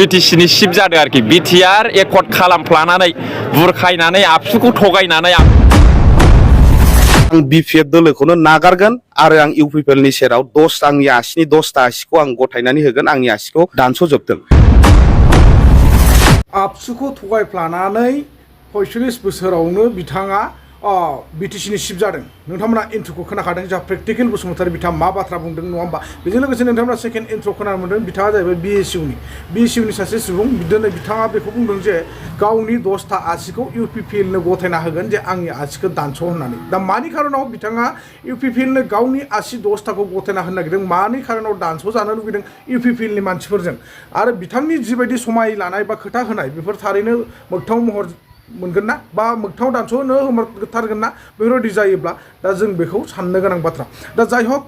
BTCनि shift जादों आरोखि BTR accord खालामफ्लानानै बुरखायनानै आबसुखौ थगायनानै आं BPF दोलोखौनो नागारगोन आरो आं UPPL नि सेराव आंनि आसिनि 10टा आसिखौ आं गथायनानै होगोन आंनि आसिखौ दानस'जोबदों। आबसुखौ थगायफ्लानानै 45 बोसोरावनो बिथाङा BTC नि शिफ्ट जादों। नोंथांमोना इन्ट्र'खौ खोनाखादों जा प्रेक्टिकेल बसुमतारी बिथाङा मा बाथ्रा बुंदों नङा होमबा बेजों लोगोसे नोंथांमोना सेकेन्ड इन्ट्र' खोनानो मोनदों बिथाङा जाहैबाय BSU नि सासे सुबुं दिनै बिथाङा बेखौ बुंदों जे गावनि 10टा आसिखौ UPPL नो गथायना होगोन जे आंनि आसिखौ दानस' होननानै दा मानि खारनाव बिथाङा UPPL नो गावनि आसि 10टाखौ गथायना होनो नागिरदों मानि खारनाव दानस' जानो लुगैदों UPPL नि मानसिफोरजों आरो बिथांनि जिबायदि समाय लानाय बा खोथा होनाय बेफोर थारैनो मोगथां महर मोनगोन ना बा मोगथाङाव दानस'नो होथारगोन ना बेफोरबायदि जायोब्ला दा जों बेखौ साननो गोनां बाथ्रा दा जाय हक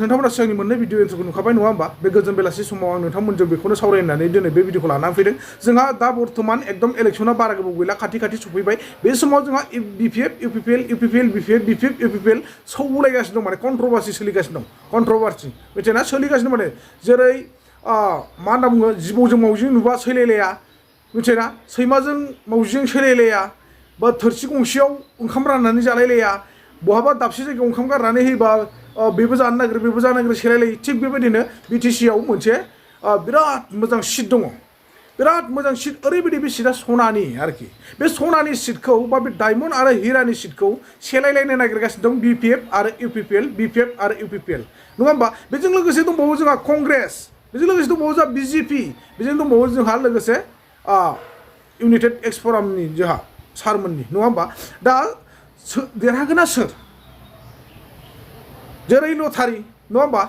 नोंथांमोना सिगांनि मोननै भिडिअ इन्ट्र'खौ नुखाबाय नङा होमबा बे गोजोन बेलासि समाव आं नोंथांमोनजों बेखौनो सावरायनानै दिनै बे भिडिअखौ लानानै फैदों जोंहा दा बर्थमान एकदम इलेक्सना बारा गोबाव गैला खाथि सफैबाय बे समाव जोंहा BPF UPPL BPF UPPL सौलायगासिनो दं माने कन्ट्रभारसि सोलिगासिनो दं कन्ट्रभारसि मिथिना सोलिगासिनो माने जेरै मा होनना बुङो जिबौजों मावजिजों नुबा सैलायलाया मिथिना सैमाजों मावजिजों सैलायलाया बा थोरसि गंसेयाव ओंखाम राननानै जालायलाया बहाबा दाबसे जायगायाव ओंखाम गारनानै होयोबा बेबो जानो नागिरो बेबो जानो नागिरो सैलायलायो थिग बेबायदिनो BTC आव मोनसे बिराद मोजां सिट दङ बिराद मोजां सिट ओरैबायदि बे सिटआ सनानि आरोखि बे सनानि सिटखौ बा बे डायमन्ड आरो हिरानि सिटखौ सेलायलायनो नागिरगासिनो दं BPF आरो UPPL BPF आरो UPPL नङा होमबा बेजों लोगोसे दंबावो जोंहा कंग्रेस बेजों लोगोसे दंबावो जोंहा BJP बेजों दंबावो जोंहा लोगोसे इउनाइटेड एक्स फरामनि जोंहा सारमोननि नङा होमबा दा देरहागोना सोर जेरै लटारि नङा होमबा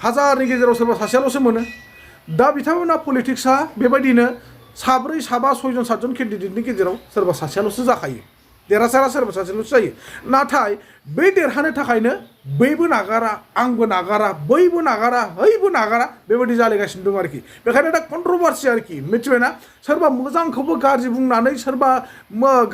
हाजारनि गेजेराव सोरबा सासेयाल'सो मोनो दा बिथांमोना पलिटिक्सआ बेबायदिनो साब्रै साबा सयजन सातजन केन्डिडेटनि गेजेराव सोरबा सासेयाल'सो जाखायो देरहासारा सोरबा सासेल'सो जायो नाथाय बे देरहानो थाखायनो बैबो नागारा आंबो नागारा बैबो नागारा हैबो नागारा बेबायदि जालायगासिनो दं आरोखि बेखायनो दा कन्ट्रभारसि आरोखि मिथिबायना सोरबा मोजांखौबो गाज्रि बुंनानै सोरबा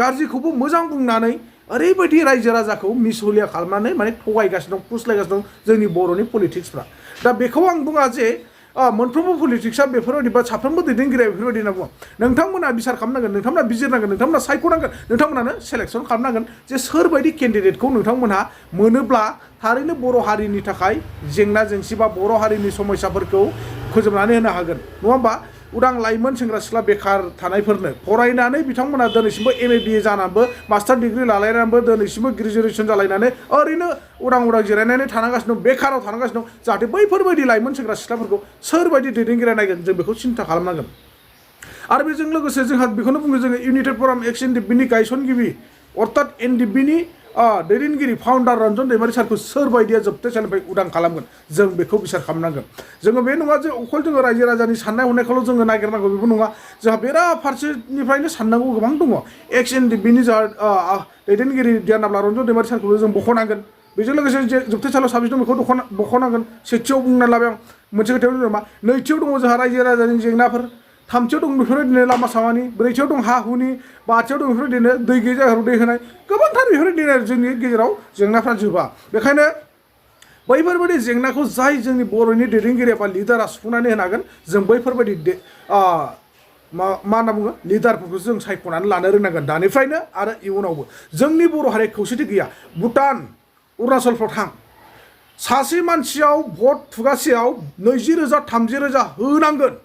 गाज्रिखौबो मोजां बुंनानै ओरैबायदि रायजो राजाखौ मिसहुलिया खालामनानै माने थगायगासिनो दं फुस्लायगासिनो दं जोंनि बर'नि पलिटिक्सफ्रा दा बेखौ आं बुङा जे मोनफ्रोमबो पलिटिक्सआ बेफोरबायदि बा साफ्रोमबो दैदेनगिरिया बेफोरबायदि होनना बुङो नोंथांमोना बिसार खालामनांगोन नोंथांमोना बिजिरनांगोन नोंथांमोना सायख'नांगोन नोंथांमोनानो सेलेक्सन खालामनांगोन जे सोरबायदि केन्डिडेटखौ नोंथांमोनहा मोनोब्ला थारैनो बर' हारिनि थाखाय जेंना जेंसि बा बर' हारिनि समस्याफोरखौ फोजोबनानै होनो हागोन नङा होमबा उदां लाइमोन सेंग्रा सिख्ला बेखार थानायफोरनो फरायनानै बिथांमोना दिनैसिमबो MA BA जानानैबो मास्टार डिग्रि लालायनानैबो दिनैसिमबो ग्रेजुवेसन जालायनानै ओरैनो उदां जिरायनानै थानांगासिनो दं बेखाराव थानांगासिनो दं जाहाथे बैफोरबायदि लाइमोन सेंग्रा सिख्लाफोरखौ सोरबायदि दैदेनगिरिया नायगोन जों बेखौ सिन्था खालामनांगोन आरो बेजों लोगोसे जोंहा बेखौनो बुङो जोङो इउनाइटेड फराम एक्स NDFB नि गायसनगिरि अर्थात NDFB नि दैदेनगिरि फाउन्डार रन्जन दैमारि सारखौ सोरबायदिया जोबथेसालिनिफ्राय उदां खालामगोन जों बेखौ बिसार खालामनांगोन जोङो बे नङा जे अखल जोङो रायजो राजानि साननाय हनायखौल' जोङो नागिरनांगौ बेबो नङा जोंहा बेराफारसेनिफ्रायनो साननांगौ गोबां दङ एक्स NDFB नि जा दैदेनगिरि गियानाब्ला रन्जन दैमारि सारखौबो जों बख'नांगोन बेजों लोगोसे जे जोबथेसालियाव साबेसे दं बेखौ बख'नांगोन सेथियाव बुंना लाबाय आं मोनसे खोथायाव दङ मा नैथियाव दङ जोंहा रायजो राजानि जेंनाफोर थामथियाव दं बेफोरबायदिनो लामा सामानि ब्रैथियाव दं हा हुनि बाथियाव दं बेफोरबायदिनो दै गैयै जायगायाव दै होनाय गोबांथार बेफोरबायदिनो जोंनि गेजेराव जेंनाफ्रा जोबा बेखायनो बैफोरबायदि जेंनाखौ जाय जोंनि बर'नि दैदेनगिरि बा लिडारा सुफुंनानै होनो हागोन जों बैफोरबायदि मा होनना बुङो लिडारफोरखौ जों सायख'नानै लानो रोंनांगोन दानिफ्रायनो आरो इयुनावबो जोंनि बर' हारिया खौसेथि गैया भुटान अरुणाचलफ्राव थां सासे मानसियाव भट थुगासेयाव 20,000 30,000 होनांगोन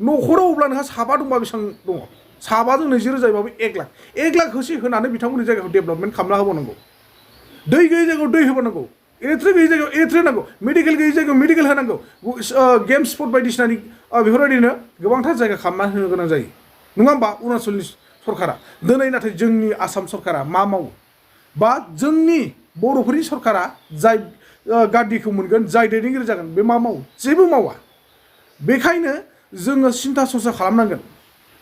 न'खराव अब्ला नोंहा साबा दंबा बेसेबां दङ साबाजों 20,000 जायोबाबो 1 लाख होसे होनानै बिथांमोननि जायगाखौ डेभेलपमेन्ट खालामना होबावनांगौ दै गैयै जायगायाव दै होबावनांगौ इलेक्ट्रिक गैयै जायगायाव इलेक्ट्रिक होनांगौ मेडिकेल गैयै जायगायाव मेडिकेल होनांगौ गेम स्पट बायदिसिनानि बेफोरबायदिनो गोबांथार जायगा खालामना होनो गोनां जायो नङा होमबा अरुणाचलनि सरकारा दिनै नाथाय जोंनि आसाम सरकारा मा मावो बा जोंनि बर'फोरनि सरकारा जाय गादिखौ मोनगोन जाय दैदेनगिरि जागोन बे मा मावो जेबो मावा बेखायनो जोङो सिन्था सरसा खालामनांगोन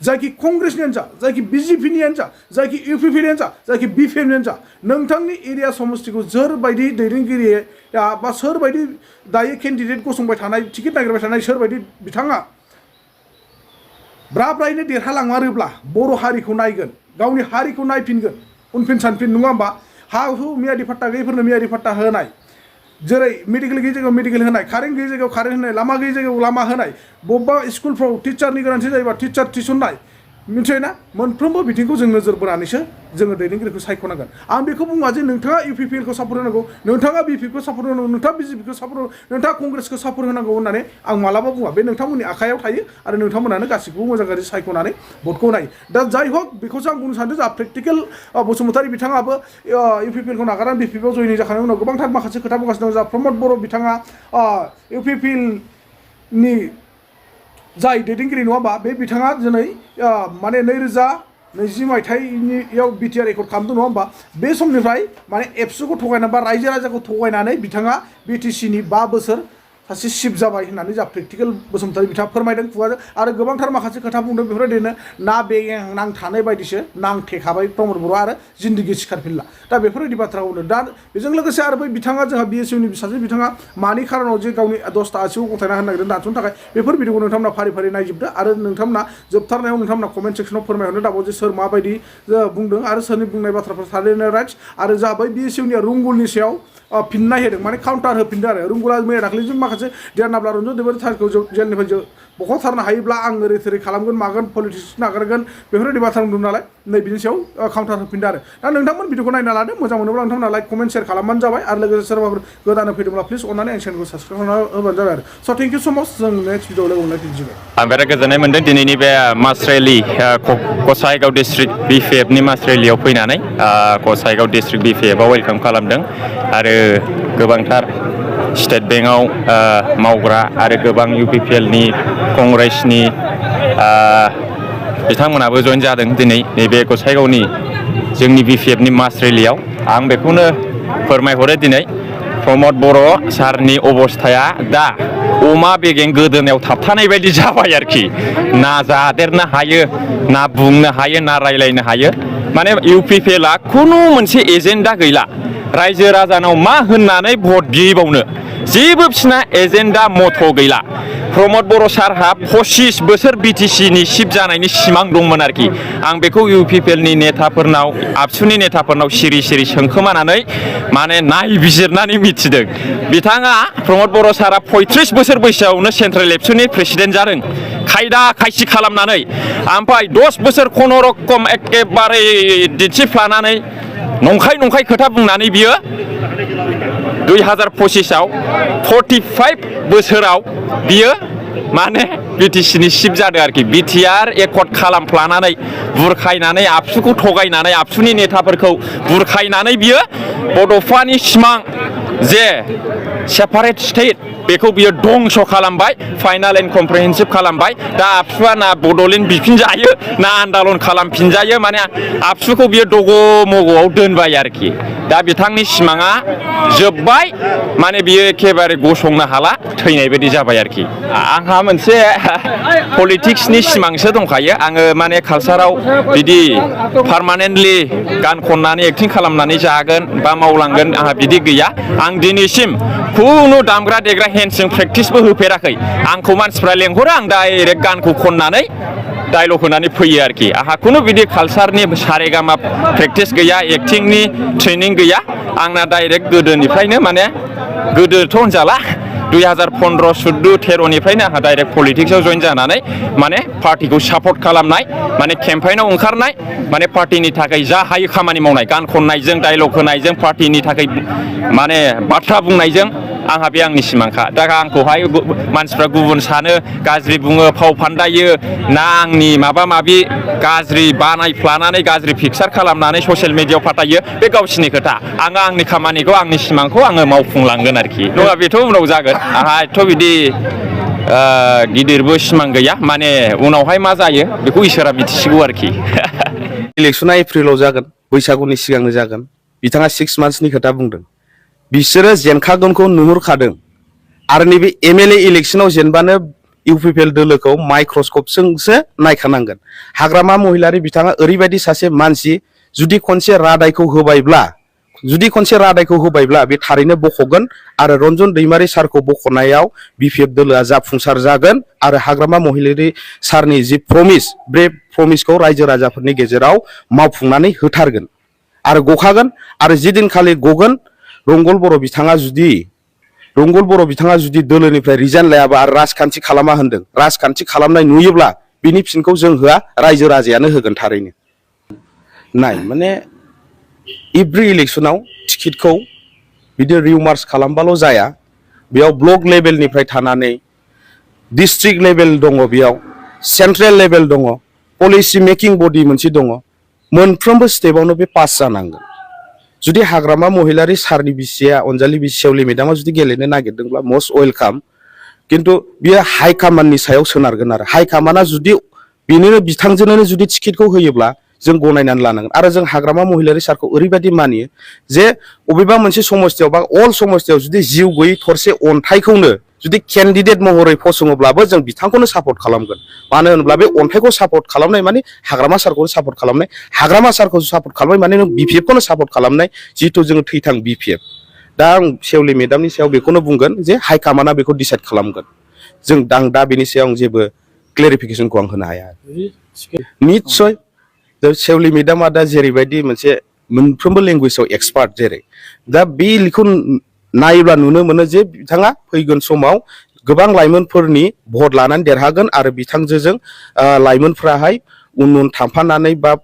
जायखि कंग्रेसनियानो जा जायखि BJPनियानो जा जायखि UPPनियानो जा जायखि BPFनियानो जा नोंथांनि एरिया समस्तिखौ सोरबायदि दैदेनगिरिया बा सोरबायदि दायो केन्डिडेट गसंबाय थानाय टिकेट नागिरबाय थानाय सोरबायदि बिथाङा ब्राब्रायैनो देरहालांमारोब्ला बर' हारिखौ नायगोन गावनि हारिखौ नायफिनगोन उनफिन सानफिन नङा होमबा हा हु मियादि फाट्टा गैयैफोरनो मियादि फाट्टा होनाय जेरै मेडिकेल गैयि जायगायाव मेडिकेल होनाय कारेन्ट गैयि जायगायाव कारेन्ट होनाय लामा गैयि जायगायाव लामा होनाय बबेबा स्कुलफ्राव टिचारनि गोनांथि जायोबा टिचार थिसननाय मिथिबाय ना मोनफ्रोमबो बिथिंखौ जों नोजोर बोनानैसो जोङो दैदेनगिरिखौ सायख'नांगोन आं बेखौ बुङा जे नोंथाङा UPPL खौ सापर्ट होनांगौ नोंथाङा BPF खौ सापर्ट होनांगौ नोंथाङा BJP खौ सापर्ट होनांगौ नोंथाङा कंग्रेसखौ सापर्ट होनांगौ होननानै आं मालाबा बुङा बे नोंथांमोननि आखायाव थायो आरो नोंथांमोनानो गासिखौबो मोजां गाज्रि सायख'नानै भटखौ नायो दा जाय हक बेखौसो आं बुंनो सानदों जा प्रेक्टिकेल बसुमतारी बिथाङाबो UPPL खौ नागारनानै BPF आव जयनिं जाखांनायनि उनाव गोबांथार माखासे खोथा बुंगासिनो दं जा प्रमद बर' बिथाङा UPPL नि जाय दैदेनगिरि नङा होमबा बे बिथाङा दिनै माने 2020 मायथाइयाव BTR रेकर्ड खालामदों नङा होमबा बे समनिफ्राय माने ABSU खौ थगायना बा रायजो राजाखौ थगायनानै बिथाङा BTC नि 5 बोसोर सासे सिफ जाबाय होननानै जा प्रेक्टिकेल बसुमतारी बिथाङा फोरमायदों खुगाजों आरो गोबांथार माखासे खोथा बुंदों बेफोरबायदिनो ना बेगें नांथानाय बायदिसो नांथेखाबाय प्रमद बर'आ आरो जिन्दगि सिखारफिनला दा बेफोरबायदि बाथ्राखौ बुंदों दा बेजों लोगोसे आरो बै बिथाङा जोंहा BSU नि सासे बिथाङा मानि खारनाव जे गावनि 10टा आसिखौ गथायना होनो नागिरदों दानस'नो थाखाय बेफोर भिडिअखौ नोंथांमोना फारि फारि नायजोबदो आरो नोंथांमोना जोबथारनायाव नोंथांमोना कमेन्ट सेक्सनाव फोरमायहरनो दाबाव जे सोर माबायदि बुंदों आरो सोरनि बुंनाय बाथ्राफोर थारैनो राइट्स आरो जा बै BSU नि रुंगुलनि सायाव फिननाय होदों माने काउन्टार होफिनदों आरो रुंगुला मैया दाख्लैजों माखासे देरनाब्ला रन्जन देबोर थारखौ जेलनिफ्राय बख'थारनो हायोब्ला आं ओरै थोरै खालामगोन मागोन पलिटिक्स नागारगोन बेफोरबायदि बाथ्रा बुंदों नालाय नै बिनि सायाव काउन्टार होफिनदों आरो दा नोंथांमोन भिडिअखौ नायना लादो मोजां मोनोब्ला नोंथांमोना लाइक कमेन्ट शेयार खालामबानो जाबाय आरो लोगोसे सोरबाफोर गोदानै फैदोंब्ला प्लिज अननानै आं चेनेलखौ साबस्क्राइब खालामना होबानो जाबाय आरो स थेंक इउ स माच जों नेक्स्ट भिडिअ लोगो मोनलायफिनसिगोन आं बिराद गोजोननाय मोनदों दिनैनि बे मास रेलि गसाइगाव डिस्ट्रिक्ट BPF नि मास रेलियाव फैनानै गसाइगाव डिस्ट्रिक्ट BPF आव वेलकाम खालामदों आरो गोबांथार स्टेट बेंकआव मावग्रा आरो गोबां UPPL नि कंग्रेसनि बिथांमोनाबो जइन जादों दिनै नैबे गसाइगावनि जोंनि BPF नि मास रेलियाव आं बेखौनो फोरमायहरो दिनै प्रमद बर' सारनि अबस्थाया दा अमा बेगें गोदोनायाव थाबथानाय बायदि जाबाय आरोखि ना जादेरनो हायो ना बुंनो हायो ना रायलायनो हायो माने UPPL आ खुनु मोनसे एजेन्डा गैला रायजो राजानाव मा होननानै भट बिबावनो जेबो बिसिना एजेन्डा मथ' गैला प्रमद बर' सारहा 25 बोसोर BTC नि सिफ जानायनि सिमां दंमोन आरोखि आं बेखौ UPPL नि नेताफोरनाव ABSU नि नेताफोरनाव सिरि सिरि सोंखोमानानै माने नायबिजिरनानै मिथिदों बिथाङा प्रमद बर' सारा 35 बोसोर बैसोआवनो सेन्ट्रेल ABSU नि प्रेसिडेन्ट जादों खायदा खायसि खालामनानै ओमफ्राय 10 बोसोर खुनुरुखम एखेबारे दिन्थिफ्लानानै नंखाय खोथा बुंनानै बियो 2025 आव 45 बोसोराव बियो माने BTC नि सिफ जादों आरोखि BTR एकर्ड खालामफ्लानानै बुरखायनानै ABSU खौ थगायनानै ABSU नि नेताफोरखौ बुरखायनानै बियो बड'फानि सिमां जे सेपारेट स्टेट बेखौ बियो दंस' खालामबाय फाइनाल एन्ड कमप्रिहेन्सिभ खालामबाय दा ABSUआ ना बड'लेण्ड बिफिनजायो ना आन्दालन खालामफिनजायो माने ABSU खौ बियो दग' मग'आव दोनबाय आरोखि दा बिथांनि सिमाङा जोब्बाय माने बियो एखेबारे गसंनो हाला थैनाय बायदि जाबाय आरोखि आंहा मोनसे पलिटिक्सनि सिमांसो दंखायो आङो माने कालसाराव बिदि पार्मानेन्टलि गान खननानै एक्टिं खालामनानै जागोन बा मावलांगोन आंहा बिदि गैया आं दिनैसिम खुनु दामग्रा देग्रा हेन्डजों प्रेक्टिसबो होफेराखै आंखौ मानसिफ्रा लेंहरो आं डाइरेक्ट गानखौ खननानै डायलग होनानै फैयो आरोखि आंहा खुनु बिदि कालसारनि सारेगामा प्रेक्टिस गैया एक्टिंनि ट्रेनिं गैया आंना डाइरेक्ट गोदोनिफ्रायनो माने गोदोथ' होनजाला 2015, 14, 13 निफ्रायनो आंहा डाइरेक्ट पलिटिक्सआव जइन जानानै माने पार्टिखौ सापर्ट खालामनाय माने केम्पेइनाव ओंखारनाय माने पार्टिनि थाखाय जा हायो खामानि मावनाय गान खननायजों डायलग होनायजों पार्टिनि थाखाय माने बाथ्रा बुंनायजों आंहा बे आंनि सिमांखा दा आंखौहाय मानसिफ्रा गुबुन सानो गाज्रि बुङो फाव फान्दायो ना आंनि माबा माबि गाज्रि बानायफ्लानानै गाज्रि पिक्सार खालामनानै ससियेल मिडियायाव फाटायो बे गावसिनि खोथा आङो आंनि खामानिखौ आंनि सिमांखौ आङो मावफुंलांगोन आरोखि नङा बेथ' उनाव जागोन आंहा एथ' बिदि गिदिरबो सिमां गैया माने उनावहाय मा जायो बेखौ इसोरा मिथिसिगौ आरोखि इलेक्सना एप्रिलाव जागोन बैसागुनि सिगांनो जागोन बिथाङा 6 मान्थसनि खोथा बुंदों बिसोरो जेनखागोनखौ नुहुरखादों आरो नैबे MLA इलेक्सनाव जेनबानो UPPL दोलोखौ माइक्रस्कपजोंसो नायखानांगोन हाग्रामा महिलारि बिथाङा ओरैबायदि सासे मानसि जुदि खनसे रादायखौ होबायब्ला बे थारैनो बख'गोन आरो रन्जन दैमारि सारखौ बख'नायाव BPF दोलोआ जाफुंसार जागोन आरो हाग्रामा महिलारि सारनि जि प्रमिस बे प्रमिसखौ रायजो राजाफोरनि गेजेराव मावफुंनानै होथारगोन आरो गखागोन आरो जिदिनखालि गगोन रंगल बर' बिथाङा जुदि रंगल बर' बिथाङा जुदि दोलोनिफ्राय रिजाइन लायाबा आरो राजखान्थि खालामा होनदों राजखान्थि खालामनाय नुयोब्ला बिनि फिनखौ जों होआ रायजो राजायानो होगोन थारैनो नाय माने एभ्रि इलेक्सनाव टिकेटखौ बिदि रिमार्स खालामबाल' जाया बेयाव ब्लक लेभेलनिफ्राय थानानै डिस्ट्रिक्ट लेभेल दङ बेयाव सेन्ट्रेल लेभेल दङ पलिसि मेकिं बडि मोनसे दङ मोनफ्रोमबो स्टेपआवनो बे पास जानांगोन जुदि हाग्रामा महिलारि सारनि बिसिया अनजालि बिसेवलि मेदामा जुदि गेलेनो नागिरदोंब्ला मस्ट वेलकाम किन्तु बियो हाइकामान्डनि सायाव सोनारगोन आरो हाइकामान्डआ जुदि बेनिनो बिथांजोंनो जुदि टिकेटखौ होयोब्ला जों गनायनानै लानांगोन आरो जों हाग्रामा महिलारि सारखौ ओरैबायदि मानियो जे अबेबा मोनसे समस्थियाव बा अल समस्थियाव जुदि जिउ गैयै थरसे अन्थाइखौनो जुदि केन्डिडेट महरै फसङोब्लाबो जों बिथांखौनो सापर्ट खालामगोन मानो होनोब्ला बे अन्थाइखौ सापर्ट खालामनाय माने हाग्रामा सारखौ सापर्ट खालामनाय हाग्रामा सारखौ सापर्ट खालामनाय माने नों BPF खौनो सापर्ट खालामनाय जिहेतु जोङो थैथां BPF दा आं सेवलि मेदामनि सायाव बेखौनो बुंगोन जे हाइकामान्डआ बेखौ डिसाइड खालामगोन जों दा बेनि सायाव आं जेबो क्लेरिफिकेसनखौ आं होनो हाया निस्सय सेवलि मेदामा दा जेरैबायदि मोनसे मोनफ्रोमबो लेंगुवेजाव एक्सपार्ट जेरै दा बेखौ नायोब्ला नुनो मोनो जे बिथाङा फैगोन समाव गोबां लाइमोनफोरनि भट लानानै देरहागोन आरो बिथांजों लाइमोनफ्राहाय उन थांफानानै बा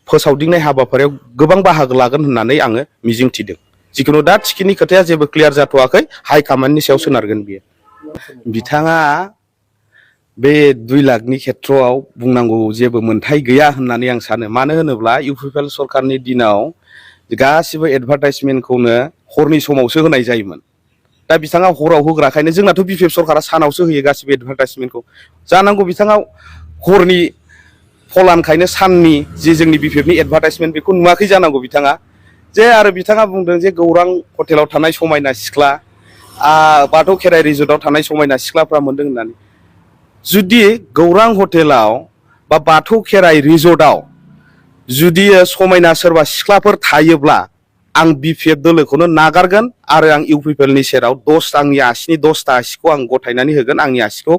फोसावदिंनाय हाबाफारियाव गोबां बाहागो लागोन होननानै आङो मिजिंथिदों जिखुनु दा टिकेटनि खोथाया जेबो क्लियार जाथ'वाखै हाइकामान्डनि सायाव सोनारगोन बियो बिथाङा बे 2 लाखनि खेथ्रआव बुंनांगौ जेबो मोन्थाय गैया होननानै आं सानो मानो होनोब्ला UPPL सरकारनि दिनाव गासिबो एडभार्टाइजमेन्टखौनो हरनि समावसो होनाय जायोमोन दा बिथाङा हराव होग्राखायनो जोंनाथ' BPF सरकारा सानावसो होयो गासिबो एडभार्टाइजमेन्टखौ जानांगौ बिथाङा हरनि फलानखायनो साननि जे जोंनि BPFनि एडभार्टाइजमेन्ट बेखौ नुवाखै जानांगौ बिथाङा जे आरो बिथाङा बुंदों जे गौरां हटेलाव थानाय समायना सिख्ला बाथौ खेराइ रिजर्टआव थानाय समायना सिख्लाफ्रा मोनदों होननानै जुदि गौरां हटेलाव बा बाथौ खेराइ रिजर्टआव जुदि समायना सोरबा सिख्लाफोर थायोब्ला आं BPF दोलोखौनो नागारगोन आरो आं UPPLनि सेराव आंनि आसिनि 10टा आसिखौ आं गथायनानै होगोन आंनि आसिखौ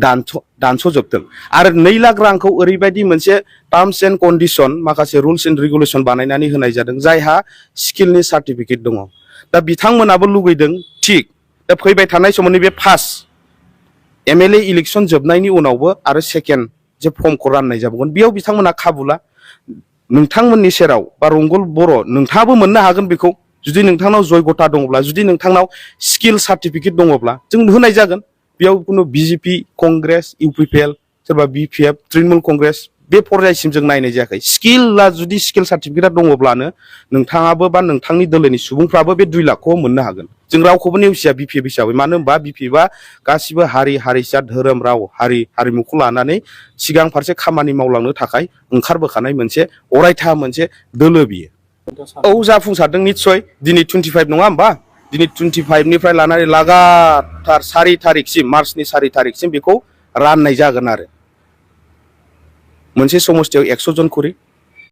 दानस'जोबदों आरो 2 लाख रांखौ ओरैबायदि मोनसे टार्म्स एन्ड कन्डिशन माखासे रुल्स एन्ड रेगुलेसन बानायनानै होनाय जादों जायहा स्किलनि सार्टिफिकेट दङ दा बिथांमोनाबो लुगैदों थिग दा फैबाय थानाय समाव बे फार्स्ट MLA इलेक्सन जोबनायनि उनावबो आरो सेकेन्ड जे फर्मखौ राननाय जाबावगोन बेयाव बिथांमोना खाबुला नोंथांमोननि सेराव बा रंगल बर' नोंथाङाबो मोननो हागोन बेखौ जुदि नोंथांनाव जयगता दङब्ला जुदि नोंथांनाव स्किल सार्टिफिकेट दङब्ला जों होनाय जागोन बेयाव खुनु BJP कंग्रेस UPPL सोरबा BPF तृणमूल कंग्रेस बे पर्यायसिम जों नायनाय जायाखै स्किलआ जुदि स्किल सार्टिफिकेटआ दङब्लानो नोंथाङाबो बा नोंथांनि दोलोनि सुबुंफ्राबो बे 2 लाखखौ मोननो हागोन जों रावखौबो नेवसिया BPF हिसाबै मानो होनबा BPFआ गासिबो हारि हारिसा धोरोम राव हारिमुखौ लानानै सिगां फारसे खामानि मावलांनो थाखाय ओंखारबोखानाय मोनसे अरायथा मोनसे दोलो बियो औ जाफुंसारदों निस्सय दिनै 25 नङा होमबा दिनै 25 निफ्राय लानानै लागातार 4 तारिखसिम मार्चनि 4 तारिखसिम बेखौ राननाय जागोन आरो मोनसे समस्थियाव 100 जन खरि